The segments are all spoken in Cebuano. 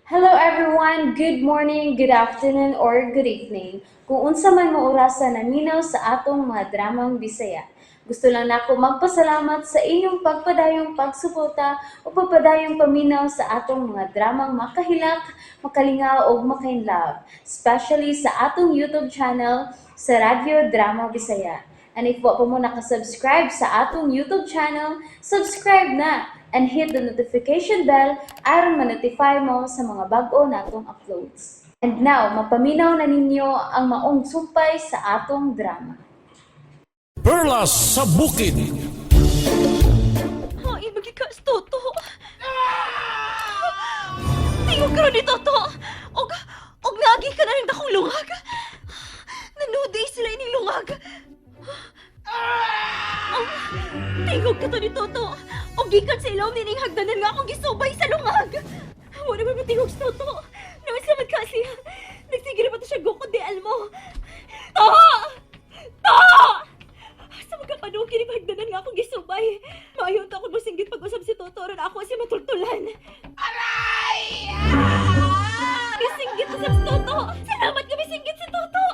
Hello everyone! Good morning, good afternoon, or good evening. Kung unsa man mo orasa naminaw sa atong mga dramang Bisaya. Gusto lang nako magpasalamat sa inyong pagpadayong pagsuporta o pagpadayong paminaw sa atong mga dramang makahilak, makalingaw ug makainlove, especially sa atong YouTube channel sa Radyo Drama Bisaya. And if wa pa mo nakasubscribe sa atong YouTube channel, subscribe na and hit the notification bell aron ma-notify mo sa mga bag-o natong uploads. And now, mapaminaw na ninyo ang maong sumpay sa atong drama. Perlas sa Bukid. Ay, magikas, Toto. Tingog karon ni Toto. Og nagi ka na rin akong lungag. Nanuday sila ining lungag. Oh, tingog ka to ni Toto. Og gikan sa ilawom nining hagdanan nga akong gisubay sa lungag. Wala man matingog si Toto. Naman sa man kasi. Nagsige na pa to siya gukod di Elmo. To! To! Sa mga kapanuki ni hagdanan nga akong gisubay. Maayon ta akong musinggit pag-usap si Toto ron ako si matultulan. Aray! Misinggit usap si Toto! Salamat nga misinggit si Toto!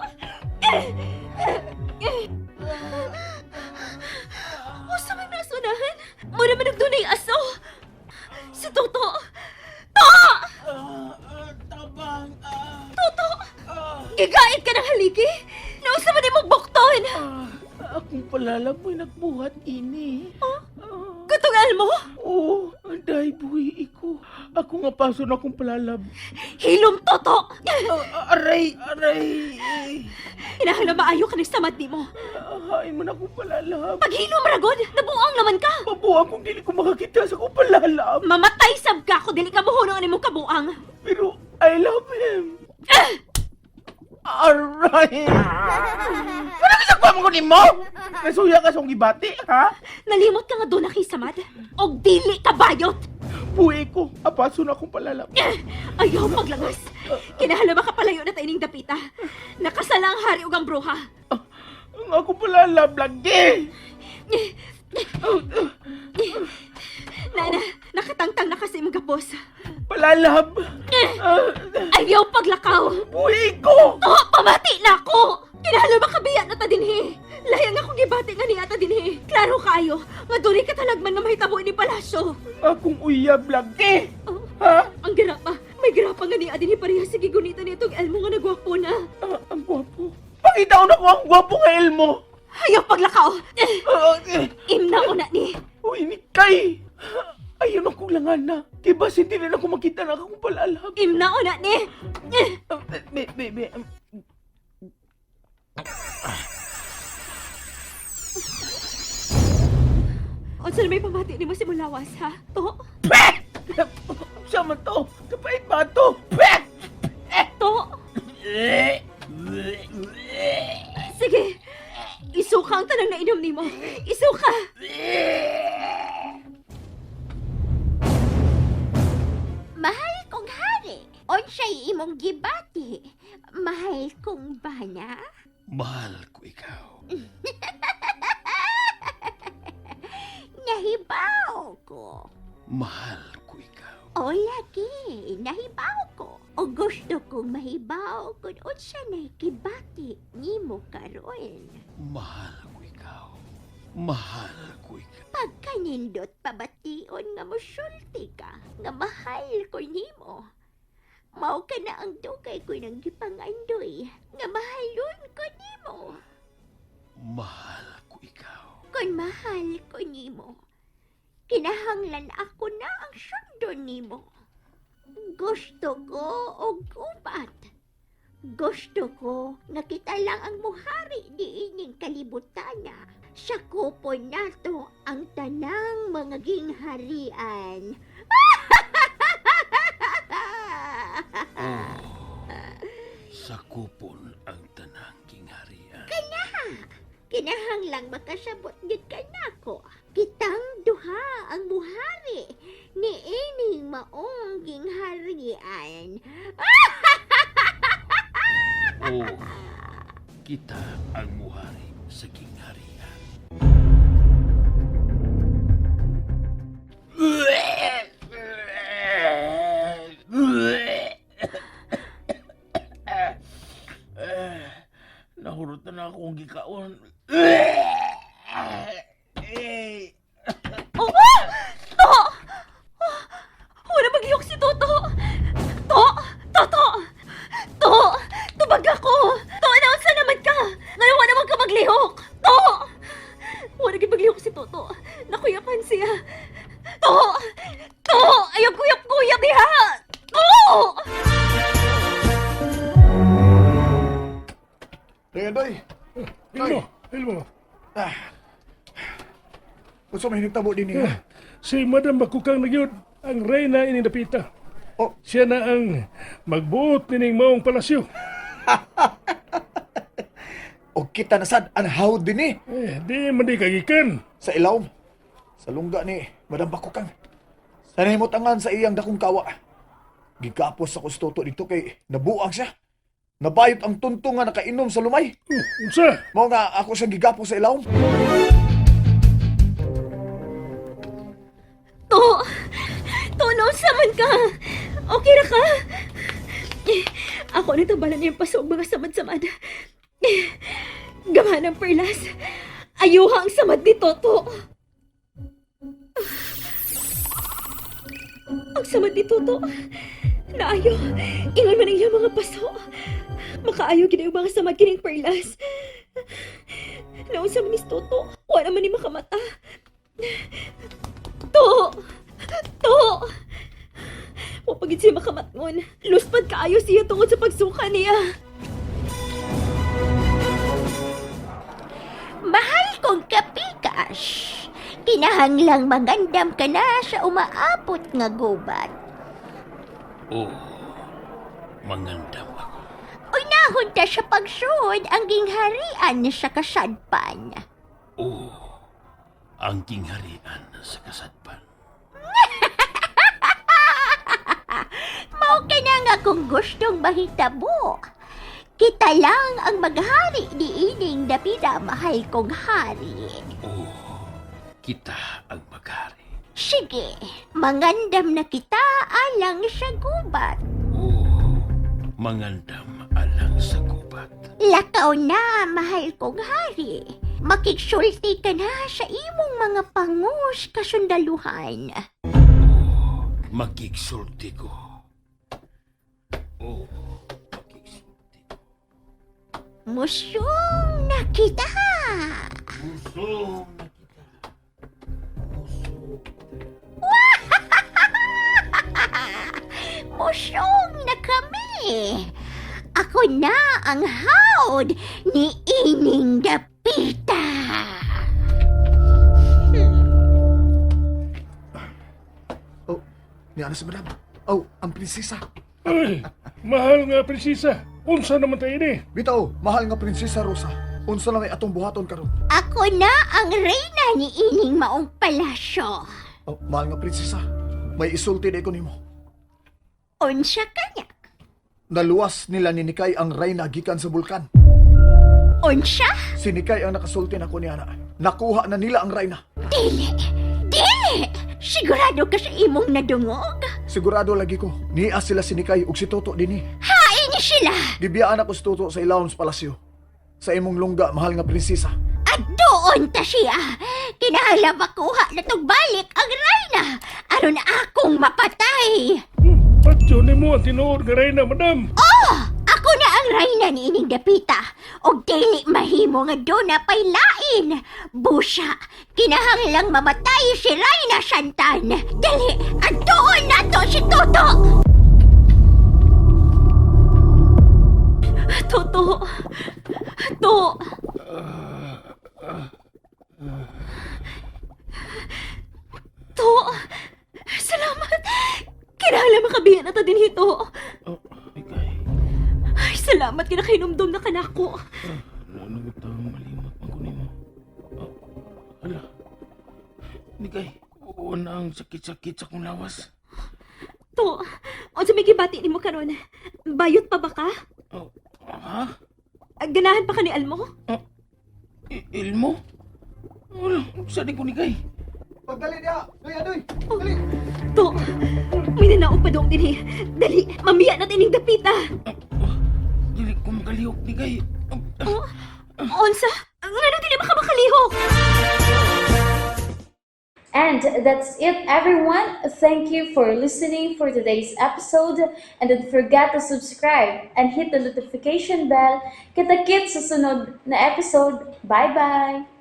Usa may nasunahan? Mura man nagdunay aso! Si Toto! To! Tabang! Toto! Gigait ka ng haligi? Nausa man imong bukton! Akong palalam mo'y nagbuhat ini. Katong Elmo? Oo, anday buhi iko. Ako nga paso na akong palalab. Hilom, Toto! Aray! Aray! Hinahanglan maayo ka ng samad nimo. Hain mo na akong palalab. Paghilom, Ragod! Nabuang naman ka! Mabuang kung dili ko makakita sa akong palalab. Mamatay sab ka kung dili ka muhunong ani mong kabuang. Pero I love him. Aray! Ano ka mo ko nimo? Nasuya ka sa akong gibati, ha? Nalimot ka nga doon nakisamad. Og dili ka bayot! Buhi ko, apaso na akong palalab. Ayaw paglangas. Kinahala makapalayo na taining dapita. Nakasala ang hari ug ang bruha. Ang akong palalab lagi! Nana, nakatangtang na kasi imong gapos. Palalab! Ayaw paglakaw. Buhi ko! To, pamati na ako! Kinahala makabiya na ta dinhi. Layang akong gibati nga niya ta dinhi. Klaro kaayo, nga duri ka talagman nga mahitabo ini palasyo. Akong uyab lagi! Oh, Ha? ang grapa, may grapa nga niya dinhi pareha sa gigunita nitong Elmo nga nagwapo na. Ang gwapo. Pakita ko na ko ang gwapo nga Elmo! Ayaw paglakaw. Eh, Imna ko na ni. Uy, ni Kay! Ayun akong langan na. Diba, hindi na ako makita na akong palalab. Imna ko na ni. Be, be, be. Unsa na may pamati nimo si Mulawas ha? To, Peh! Siya man to! Kapait ba to? Peh! to. Sige. Isuka ang tanang nainom nimo. Isuka. Mahal kong hari, unsay imong gibati? Mahal kong bana? Mahal ko ikaw. Nahibaw ko. Mahal ko ikaw. O lagi, nahibaw ko. O gusto kong mahibaw kung unsa nay gibati nimo karon. Mahal ko ikaw. Mahal ko ikaw. Pagkanindot pabation nga mosulti ka, nga mahal ko nimo. Mao ka na ang dugay ko nang gipangandoy, nga mahalon ko nimo. Mahal ko ikaw. Kung mahal ko nimo, kinahanglan ako na ang sundo nimo. Gusto ko og upat. Gusto ko nga kita lang ang muhari diining kalibutana. Sa kupon nato ang tanang mga gingharian. Sa kupon ang tanang kingharian. Kinahanglang makasabot gid kanako. Kitang duha ang muhari ni ining maong gingharian. Oh, kita ang muhari sa kingharian. Akong gikaon. Eh. Oh! To! Oh, wala maglihok si Toto! To! Toto! To! Tubag ako! To! Naunsa naman ka? Ngayon wala naman ka maglihok! To! Wala gyud maglihok si Toto. Nakuyapan siya. To! To! Ayaw kuyap-kuyap diha! To! Doy, doy. Ilmo, Ilmo. Ah. Unsa may nagtabo din niya? Si Madam Bakukang na gyud ang reyna ini dapita. Oh. Siya na ang magbuot nining maong palasyo. Og kita na sad ang hawd din eh. Eh, di man di kagikan. Sa ilawom. Sa lungga ni Madam Bakukang. Sa nahimutangan sa iyang dakong kawa. Gigapos sa kustoto dito kay nabuang siya. Nabayot ang tunto nga nakainom sa lumay. Oh, unsa? Mao nga ako siyang gigapos sa ilawom. To! To, naunsa man ka? Okay ra ka? Eh, ako ni tabalan niyang paso og mga samad-samad. Eh, Gama ng perlas. Ayuha ang samad ni Toto. Ang samad ni Toto. Naayo. Ingon man ang iyang mga paso. Makaayo gid ang mga samad kining perlas. Naunsa man ni Toto. Wala man ni makamata. To! To! Wa pagid siya makamatngon. Luspad kaayo siya tungod sa pagsuka niya. Mahal kong kapikas. Kinahanglang magandam ka na sa umaapot nga gubat. Oo, mangandam ako. Unahon ta sa pagsuod ang gingharian sa kasadpan. Oo, ang kingharian sa kasadpan. Mao ka na nga kung gustong mahitabo. Kita lang ang maghari ni ining dapita, mahal kong hari. Oo, kita ang maghari. Sige, mangandam na kita alang sa gubat. Oo, mangandam alang sa gubat. Lakaw na, mahal kong hari. Makiksulti ka na sa imong mga pangus kasundaluhan. Oo, makiksulti ko. Oo, makiksulti ko. Musyong na kita. Busong na kita. Busong. Musyong na kami. Ako na ang hawd ni Ining Dapita. Oh, niya na si Madam. Oh, ang prinsesa. Ay, mahal nga prinsesa. Unsa naman tayo ini? Bitaw, mahal nga prinsesa Rosa. Unsa na may atong buhaton karon? Ako na ang reyna ni Ining Maong Palasyo. Oh, mahal nga prinsesa. May isulti na ko nimo. Unsa kanya? Naluwas nila ni Nikay ang reyna gikan sa bulkan. Unsa? Si Nikay ang nakasulti nako niya na. Nakuha na nila ang reyna. Dili! Dili! Sigurado ka sa imong nadungog? Sigurado lagi ko, niya sila si Nikay ug si Toto dinhi. Hain sila! Gibiyaan ako si Toto sa ilawom sa palasyo. Sa imong lungga, mahal nga prinsesa. At doon ta siya! Kinahanglan makuha na tong balik ang reyna! Aron akong mapatay! Patyo ni mo ang tinuod nga reyna, madam. Oh! Ako na ang reyna ni Ining Dapita! Og dili mahimo nga doon na paylain! Busa! Kinahanglang mamatay si Reyna Santan! Dili! At doon na to si Toto! Toto! To! To! Salamat! Kinahanglan makabiyan na ta din hito. Oh, ikay. Ay, salamat kinakainumdum na kanako. Ano kita malimot man ko nimo. Oh, ala. Nikay, oo na ang sakit-sakit sa akong lawas. To, unsa may gibati nimo karon? Bayot pa ba ka? Oh, ha? Ganahan pa ka ni Almo? Ilmo? Wala, sa di ko nikay. Pagdali niya! Doy, adoy! Dali! To, may nanaog pa doong dinhi. Dali, mamiya na tining dapita. Dili ko makalihok nikay. Oh, Unsa? Ngano dili man ka makalihok? And that's it, everyone. Thank you for listening for today's episode. And don't forget to subscribe and hit the notification bell. Kita-kits sa sunod na episode. Bye-bye!